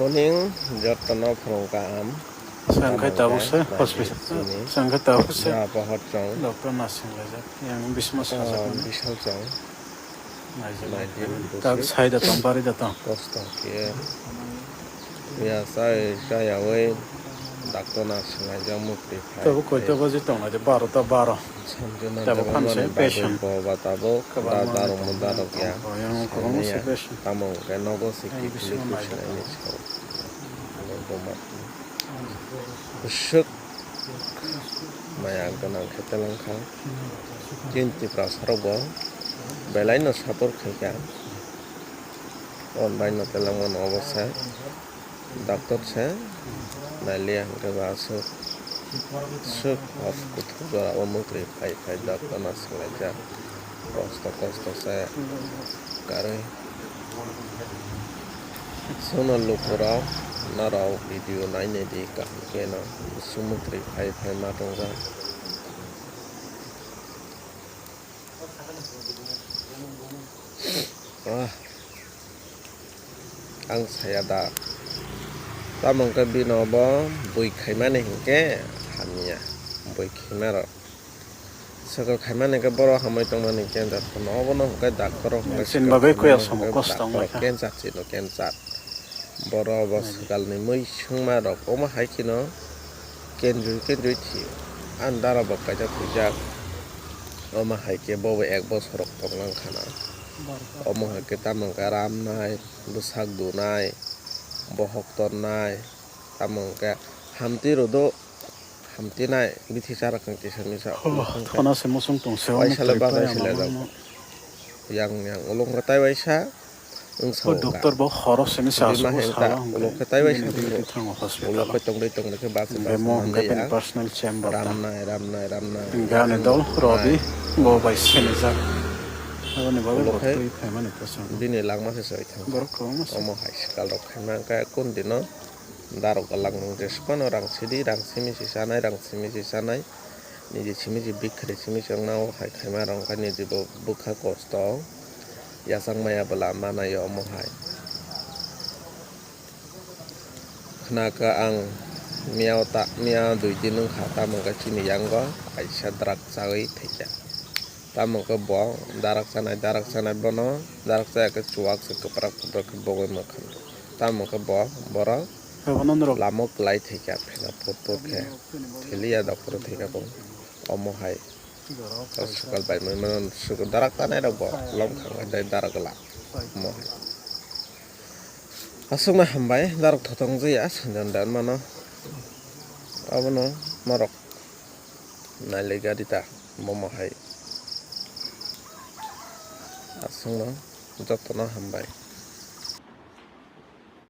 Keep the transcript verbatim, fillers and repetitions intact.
Morning, jotono phwrwng kaham. Sangkhe tabuk se hospital. Sangkhe tabuk se. Doctor narsing laijak. Yang bisma sajak mani. Bisal chong. Naijak. Tak sai da tong, bari da tong. Kosto khe. Ya sai sai yawi. Doctor narsing laijak mukti. Tabuk koita baji tong lai de, baro ta baro. Tabuk phan se patient. Bo ba tabuk da darok mo darok ya. Yang kwbangma se patient. Tamo hwnkhe nogo se kiphilwi kuchinaini sao. Buma. Bwswk maya gwnang khe teleng kha. Chini Tiprasarokbo belaino support khaikha. Online no telengmano obo se. Doctor se nailiya hwnkhe ba aswk swk hos kuthuk jora o mwtwi phai phai doctor no swlaijak. Kosto kosto se karwi. Chwngno lukurok norok video nainai di kaham khe no swk mwtwi phai phai ma tongjak. Ah. Ang saya da. Tamo hwnkhe bino bo bui khaimani hinkhe hamya. Bui khaima rok. Swkang khaimani hinkhe borok hamwi tongmani cancer phano. Obono hwnkhe doctor rok hwnkhe swkang khaimani hinkhe doctor rok cancer chino cancer. Borok bo swkalni mui swngma rok omo hai kheno kenjui kenjui thio. Ang dara bo kaisa thwijak. Omo hai khe bo bo ek bosor rok tonglang khana. Omo hai khe tamo hwnkhe ramnai, bwsak dunai, bohok tornai, tamo hwnkhe hamtwi rodo, hamtwi nai bithi cha rwkha kisa misa. Thona se muchung tong se. Waisa le bagwi se lejak. Yang yang ulo hwnkhe tai waisa. Wngsa o doctor bo horo sini sa asuk sala ulo khe tai waisa. Ulo khe tongdoi tongdoi khe basa basa bemo hwnkhe bini personal chamber ta. Ramnai ramnai ramnai. Gani dol rodi bo bai sinijak. Aboni bagwi bo twi phaimani bwswk. Bini langma se soi thang. Borok kwbangma se. Omo hai swkal rok khaima hwnkhe kun dino darok gwlak nwng jesphano rang sidi, rang simi si chanai, rang simi si chanai. Niji simi si bikhri simi si wngna o hai khaima rok wngkha niji bo bwkha kosto. Yachak maya bwla manai omo hai. Khna kha ang miya o ta, miya dui din wngkha, tamo hwnkhe chini yango kaisa drak chawi thaikha. Tamo hwnkhe bo darak chanai, darak chanai bono darak chaya khe chuwak se kwprak kwprak khe bogwi mwkhan. Tamo hwnkhe bo borok lama o kwlai thaikha pheno phut phut khe. Thiliya doctor thaikha bo omo hai. Swkang bai mano swkang darak tanai rok bo lom khang hai dai darak la omo hai. Aswkno hambai, darak thothong jaya swngjak dan mano. Abono norok nailai gari ta bomo hai. Aswkno jotono hambai.